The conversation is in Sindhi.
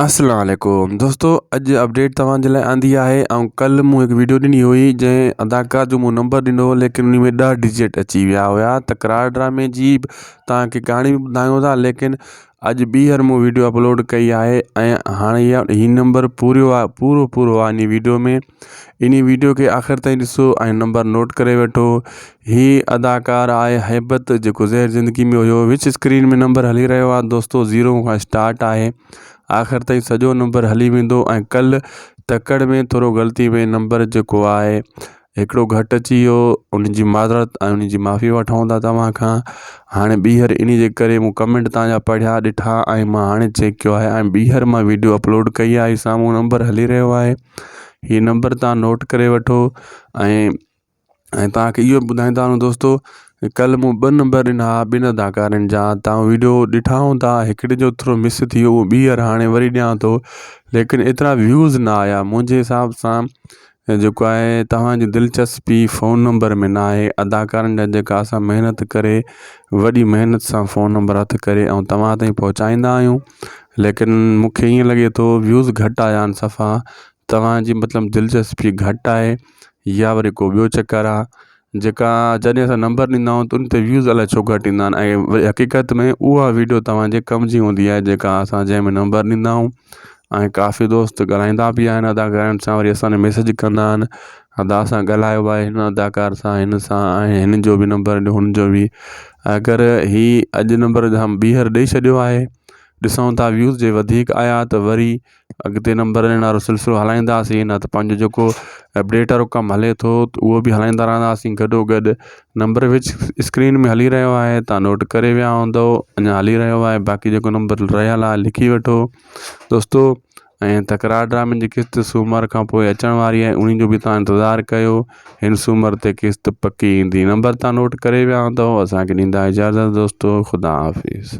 السلام عليڪم دوستو اڄ اپڊيٽ توهان جي لاء آندي آهي ۽ ڪل مون هڪ ويڊيو ڏني هئي جنهن اداڪار جو مون نمبر ڏنو هو ليڪن ان ۾ ڏهه ڊجٽ اچي ويا هيا تڪرار ڊرامي جي توهان کي ڪهاڻي به ٻڌايون ٿا ليڪن اڄ ٻيهر مون ويڊيو اپلوڊ ڪئي آهي ۽ هاڻي هي نمبر پورو آهي پورو پورو آهي ان ويڊيو ۾ ان ويڊيو کي آخر تائين ڏسو ۽ نمبر نوٽ ڪري وٺو هي اداڪار آهي هيبت جيڪو زهر زندگي ۾ هيو وچ اسڪرين ۾ نمبر هلي رهيو آهي دوستو زيرو کان اسٽارٽ آهي آخر تائين سڄو نمبر هلي ويندو ۽ ڪلهه تڪڙ ۾ ٿورو غلطي ۾ نمبر جيڪو آهي هڪڙو گهٽ اچي ويو ان جي معذرت ۽ ان جي معافي وٺون ٿا توهان کان هاڻي ٻيهر ان جي ڪري مون ڪمينٽ توهان جا پڙهيا ڏٺا ۽ مان هاڻي چيڪ ڪيو آهي ۽ ٻيهر مان ويڊيو اپلوڊ ڪئي آهي سامهون نمبر هلي رهيو آهي هي نمبر توهان نوٽ ڪري وٺو ۽ ۽ توهان کي اهو به ٻڌائيندا هلون دوستو ڪلهه مون ٻه نمبر ڏنا هئا ٻن اداڪارن جا توهان ويڊيو ڏٺا هوندا هڪڙي جو ٿورو مس ٿي ويو اهو ٻيهر هاڻي وري ڏيان ٿو ليڪن ايترا ويوز نه آيا منهنجي حساب سان جيڪو آهي توهان جي دلچسپي فون نمبر ۾ نه آهي اداڪارن جا جيڪا اسان محنت ڪري وڏي محنت سان فون نمبر هٿ ڪري ۽ توهان تائين پهچائيندا آهيون ليڪن مونکي ائين لڳي ٿو ويوز گهٽ آيا آهن صفا توهان جي مطلب دلچسپي گهٽ آهي يا وري ڪو ٻيو چڪر آهي جيڪا جڏهن اسان نمبر ڏيندا آهيون ته ان تي ويوز الائي ڇو گهٽ ايندا آهن ۽ وري حقيقت ۾ اها ويڊيو توهان جي ڪم جي هوندي آهي جيڪا اسان جنهن ۾ نمبر ڏيندا آهيون ۽ ڪافي دوست ڳالهائيندا به آهن اداڪارن سان وري اسان کي ميسيج ڪندا آهن ادا اسان ڳالهايو آهي هن اداڪار سان هن سان ۽ هن جو به نمبر ڏيو هن جو به اگر هي اڄ نمبر ٻيهر ڏئي ڇڏيو آهي ڏسون ٿا ويوز جي وڌيڪ آيا ته وري اڳتي نمبر ڏيڻ وارو سلسلو هلائينداسين نه ته پنهنجو جيڪو اپڊيٽ وارو ڪم هلي ٿو اهو به هلائيندا رهنداسين گڏو گڏ نمبر وچ اسڪرين ۾ هلي رهيو آهي تان نوٽ ڪري ويا هوندو اڃا هلي رهيو آهي باقي جيڪو نمبر رهيل آهي لکي وٺو دوستو ۽ تڪرار ڊرامي جي قسط سومر کان پوء اچڻ واري آهي انهي جو به تان انتظار ڪيو هن سومر تي قسط پڪي ايندي نمبر تان نوٽ ڪري ويا هوندو اسانکي ڏيندا اجازت دوستو خدا حافظ.